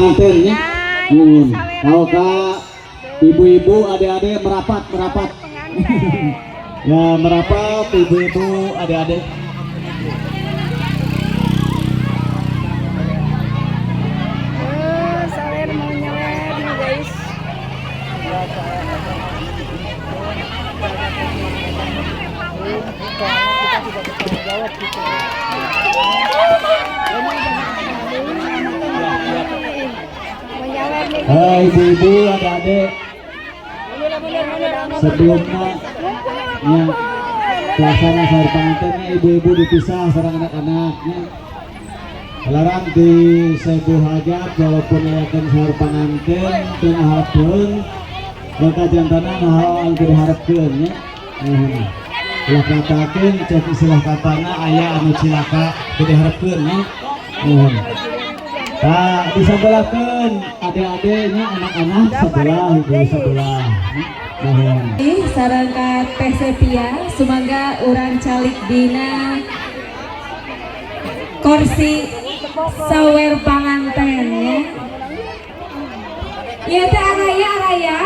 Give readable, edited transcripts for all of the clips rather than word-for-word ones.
Panganten nya. Nah, Nuhun. ini sawerannya, Kalau ka guys. ibu-ibu, adik-adik merapat, merapat. Pengantin. Ya, merapat ibu-ibu, adik-adik. Oh, sawer mau nyawer nih, guys. Mau nyawer nih, Eh, ibu-ibu, adik-adik, sebelumnya ya, pelaksana sahur pangantennya ibu-ibu dipisah sareng anak-anaknya. Larang di sebuah hajat walaupun ngayakeun sahur panganten teu ngaharepkeun maka jantana hal anu teu diharepkeun nya. Nuhun. Ulah katakeun cek istilah katana aya anu cilaka teu diharepkeun nya. Nuhun. Nah, disebelahkeun adik-adiknya, anak-anak sebelah, ibu sebelah. Nuhun. Sareng ka Teh Sepia, sumangga urang calik dina kursi sawer panganten ya. Ieu teh araya araya.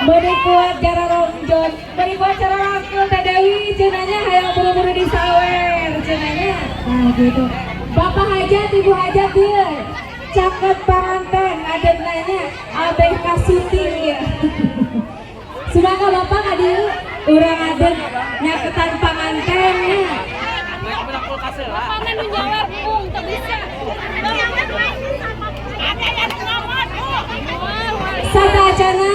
Beri kuat cara rongjon, beri kuat cara rangkul Teh Dewi cenah nya, hayang buru-buru disawer cenah nya. Nah gitu. Bapak hajat, ibu hajat ieu. Caket panganten ngadegna nya abeh kasuting ya. Sumangga bapak ka dieu urang ngadeg nyaketan panganten nya. Mana nu nyawer pung teu bisa. Ada yang nyawat. Sateuacanna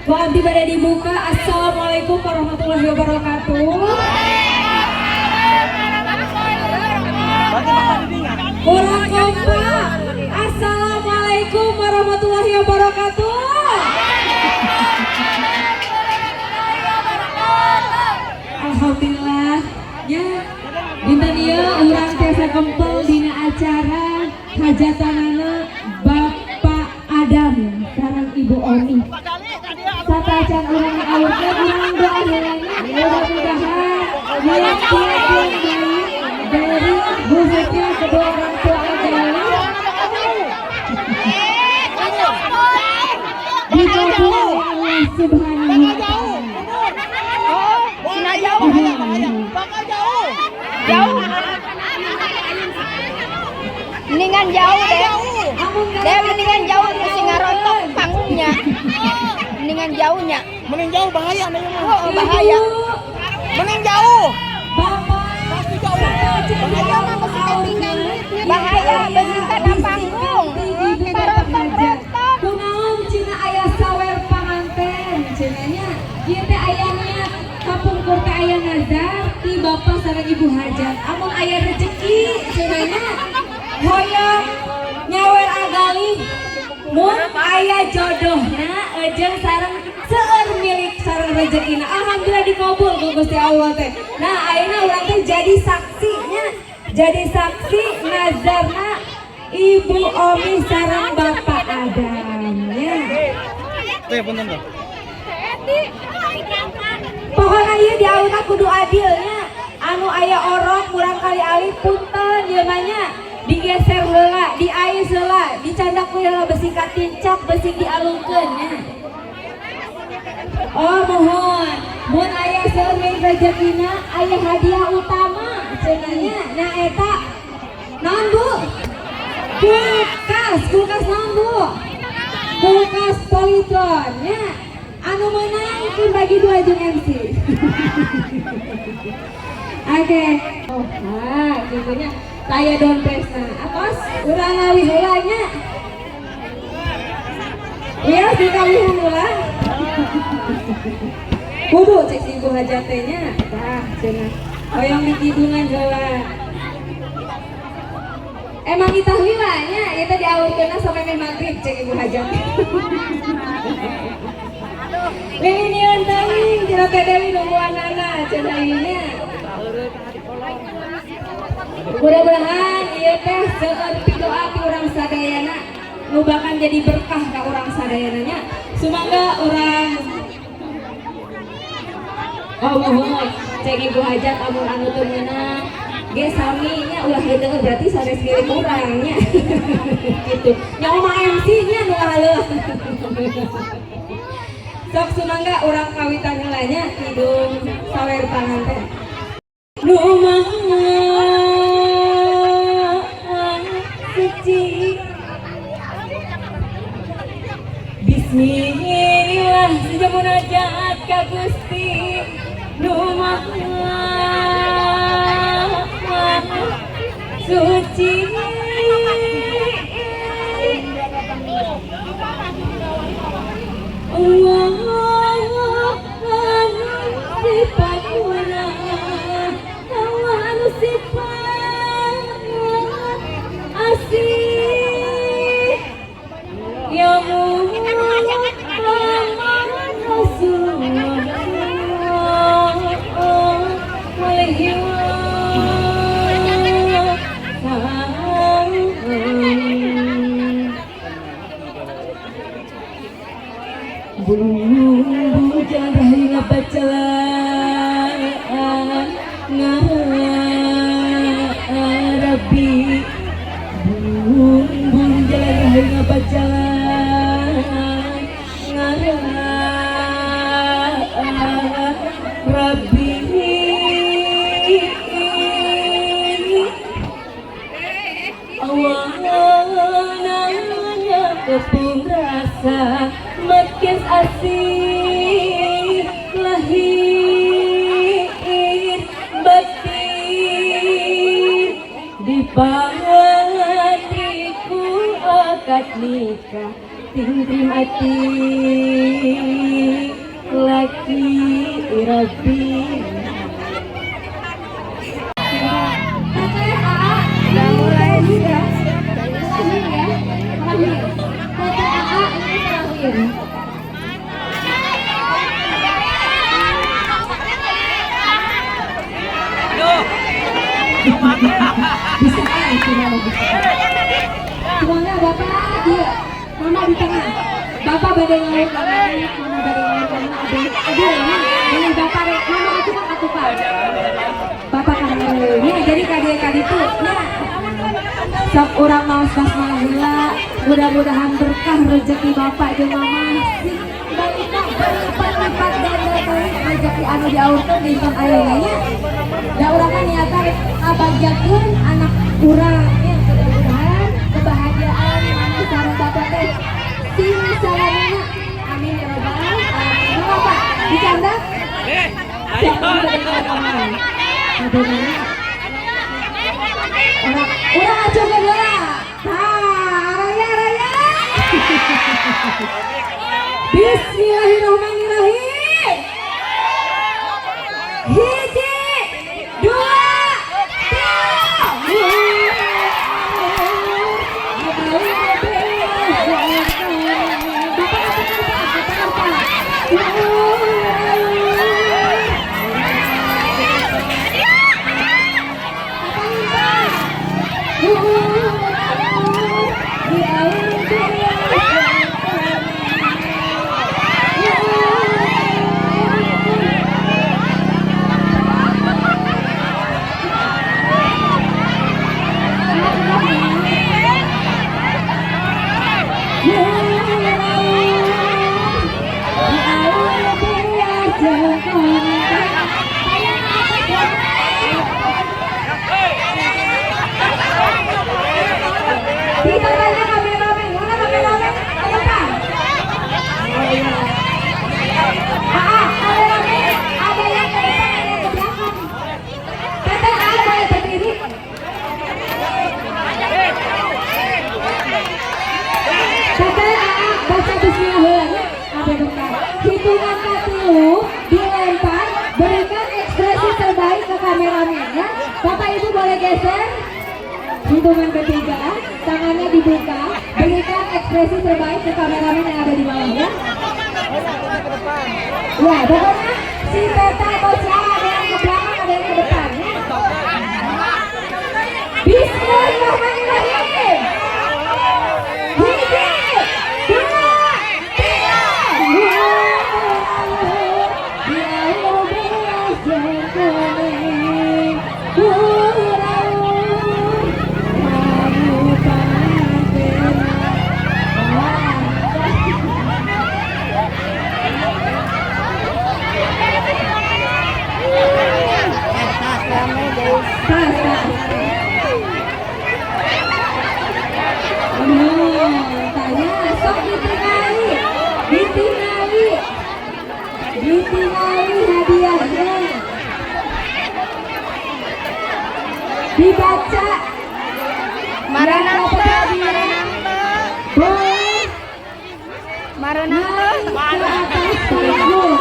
ku abdi bade dibuka. Assalamualaikum warahmatullahi wabarakatuh. Kurang kompak. Assalamualaikum warahmatullahi wabarakatuh. Alhamdulillah ya, dinten ieu urang tiasa kempel dina acara hajatanana Bapak Adam sareng Ibu Oni. Sateuacan urang ngaawurkeun, urang doa heula nya, mudah-mudahan niat-niat yang baik dari khususnya kedua orang tua adalah dikabul oleh Allah Subhanahu wa Ta'ala. Sina jauh. Jauh. Mendingan jauh deh. Deh mendingan jauh mesti ngarontok panggungnya. Mendingan jauhnya. Mending jauh, bahaya nih mah. Oh, bahaya. Mending jauh. Bapak Pasti jauh. Bahaya mah besi tinggal. Bahaya besi kana panggung. Karontok-rontok. Kunaon cenah aya sawer panganten cenah nya? Ieu teh aya niat kapungkur teh aya nazar ti bapak sareng ibu hajat. Amun aya rezeki cenah nya hoyong nyawer agali mun aya jodohna jeung sareng seueur milik sareng rezekina. Alhamdulillah dikabul ku Gusti Allah teh. Nah, ayeuna urang teh jadi saksinya, jadi saksi nazarna Ibu Omi sareng Bapak Adam ya. Teh punten teh. Pokoknya ieu diaurna kudu adilnya. Anu aya orok murang kali alih punten ieu mah nya. Digeser heula, diais heula, dicandak heula besi katincak, besi dialungkeun nya. Oh mohon, mun aya seueur rezekina aya hadiah utama cenah nya. Nya eta naon Bu? Kulkas, kulkas naon Bu? Kulkas Polytron nya. Anu menang pun bagi dua jeung MC. Oke. Oh, nah, gitu nya. Taya dompesna. Atos urang ngawih heula nya. Iya, dikawihan heula. Kudu cek si ibu hajat teh nya. Tah, cenah. Hoyong dikidungan heula. Emang itah lila nya, ieu teh diawurkeunna sampai meh magrib cek ibu hajat. Lilinieun teuing cenah Teh Dewi nungguanana cenah ieu nya. Mudah-mudahan ieu teh seueur pidoa ti urang sadayana nu bahkan jadi berkah ka urang sadayana nya. Sumangga urang. Oh mohon cek ibu hajat amun anu teu meunang Ge sami nya, ulah heudeung berarti sanes milik urang nya. Gitu. Nya mah MC nya nu haleuh. Sok sumangga urang kawitan heula nya kidung sawer panganten. Nu maha suci. Bismillah seja munajat ka Gusti nu maha suci. Allah sifat urang, Allah anu sifat asih. Ya Muhammad Rasulullah alaihi wasallam. Bumbu jarah bacalan ngarabi, bumbung jarah bacalan ngarabi. Awana kepung rasa makin asih lahir batin di patriku akad nikah tingrim ati laki rabbi. Teteh AA mulai juga terakhir ya, terakhir. Teteh AA ini terakhir. Bisa ah, sudah bisa. Semoga bapak dia, mama di tengah. Bapak badai ngawur mama, mama badai ngawur mama, aduh, aduh, ini bapak rek, mama atuh atuh pak. Bapak kan ya, jadi kade itu, nah, sok urang maos basmalah heula, mudah-mudahan berkah rezeki bapak jeung mama sing balita berlipat-lipat ganda deui rezeki anu diaurkeun dinten ayeuna nya. Da urang mah niatan rek ngabagjakeun anak urang nya, mudah-mudahan kebahagiaan mama sareng bapak teh sing salamina. Amin ya rabbal alamin. Mangga Pak, dicanda? Ayo. Urang acungkeun heula. Tah, raya raya. Bismillahirrahmanirrahim. Hiji, dua, tiga. Bapak apa apa? Kita tanya kameramen, mana kameramen? Ayo Pak. Oh iya. Kameramen, ada yang ke depan, ada yang ke belakang. Teteh, boleh berdiri. Teteh, baca bismillah ya. Ada bentar. Hitungan katilu dilempar, berikan ekspresi terbaik ke kameramen ya. Bapak Ibu boleh geser. Hitungan ketiga, tangannya dibuka, berikan ekspresi terbaik ke kameramen yang ada di bawah ya. Ya, pokoknya si Teta atau si A ada yang ke belakang, ada yang ke depan ya. Bismillahirrahmanirrahim. Hiji, dua, tiga. Tanya sok ditingali, ditingali, ditingali hadiahnya. Dibaca. Maranang teh, Boleh maranang teh. naik ke atas panggung.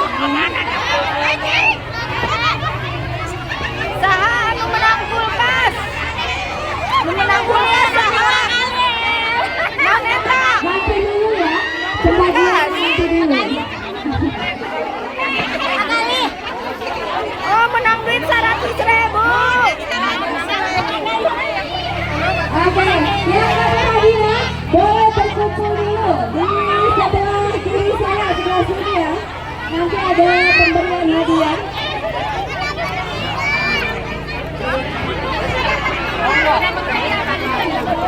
Saha anu menang kulkas? Nu menang kulkas saha? Naon eta? Nanti dulu ya, pembagian nanti dulu. Oh, menang duit 100.000. Oke, yang dapat hadiah boleh berkumpul dulu di sebelah kiri saya, sebelah sini ya. Nanti ada pemberian hadiah.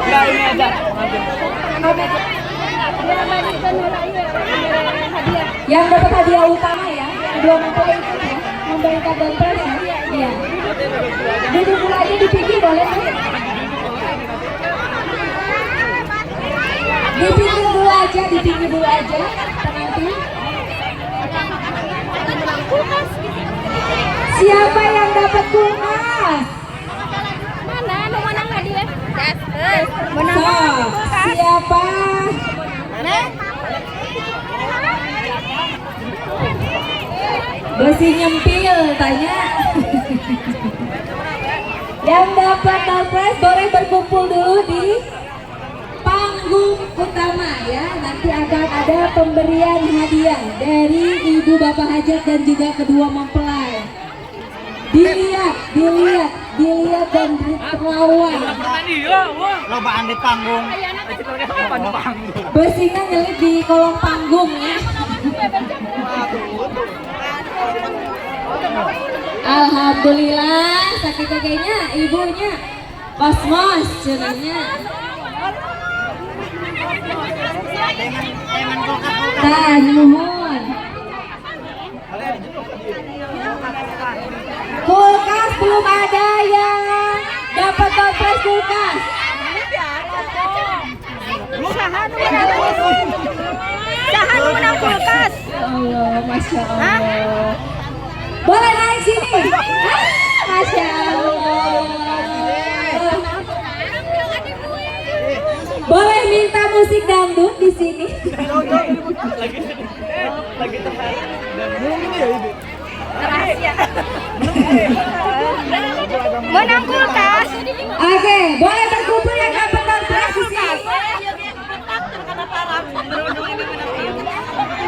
Enggak, ini aja. Yang dapat hadiah utama ya, dua mempelai itu ya, memberikan bantuan ya. Iya. Duduk dulu aja di pinggir boleh nih. Di pinggir dulu aja, di pinggir dulu aja, pengantin. Siapa yang dapat kulkas? Mana nu menang hadiah? Menang Sok, kulkas. siapa? Besi nyempil, tanya. Yang dapat door prize boleh berkumpul dulu di panggung utama ya. Nanti akan ada pemberian hadiah dari ibu bapak hajat dan juga kedua mempelai. Dilihat, dilihat, dilihat dan diterawang. Lobaan di panggung. Besinya nyelip di kolong panggung ya. Alhamdulillah, sakit kakeknya, ibunya, kosmos, cenanya. Tah, nuhun. Kulkas belum ada yang dapat door prize kulkas. Saha nu menang? Saha nu menang kulkas? Ya Allah, Masya Allah. Boleh naik sini. Ah, Masya Allah. Boleh minta musik dangdut di sini. Menang kulkas. Oke, boleh berkumpul yang dapat door prize di sini.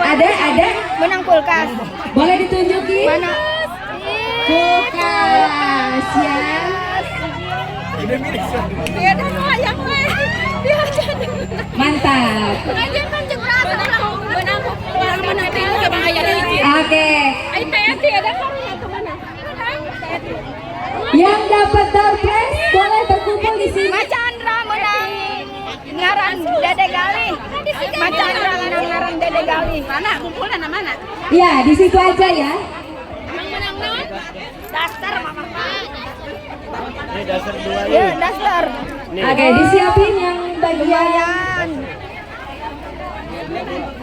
Ada, ada. Menang kulkas. Boleh ditunjukin? Mana? Kulkas ya. Beda sayang we. Mantap. Oke. Yang dapat door prize boleh berkumpul di sini. Macandra menang ngaran Dede Galih. Macandra menang ngaran Dede Galih. Mana kumpulnya mana? Ya, di situ aja ya. Menang menang. Daster mama. Ini dasar dua. Ya, daster. Oke, disiapin yang bagian.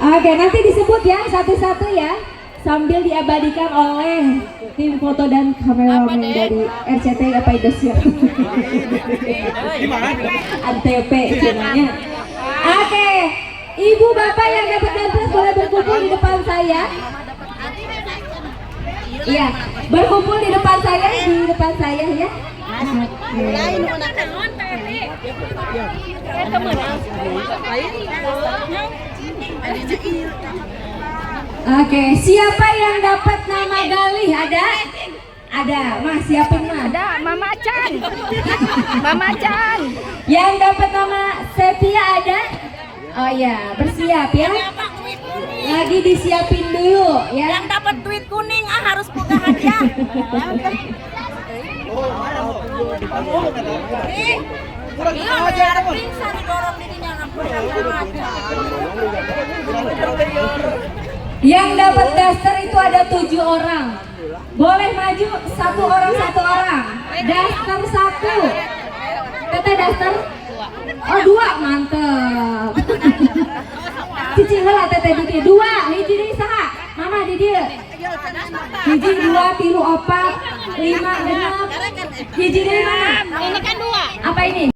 Oke, nanti disebut ya satu-satu ya, sambil diabadikan oleh tim foto dan kameramen dari RCTI apa Indosiar. Antp cenanya. Oke, ibu bapak yang dapat bantuan boleh berkumpul di depan saya. Iya, berkumpul di depan saya, di depan saya ya. Oke, siapa yang dapat nama Galih? Ada? Ada, Mas, siapin Mas. Ada, Mama Chan. Mama Chan. Yang dapat nama Sepia ada? Oh ya, bersiap ya. Lagi disiapin dulu ya. Yang dapat duit kuning ah harus punya hadiah. Yang dapat daster itu ada 7 orang. Boleh maju satu orang, satu orang. Daster satu. Teteh daster? Oh, dua, mantep. Cicing heula teteh di dieu. Dua, hiji deui saha? Mama di dieu. Hiji, dua, tilu, opat, lima, genep. Hiji deui mana? Ini kan dua. Apa ini?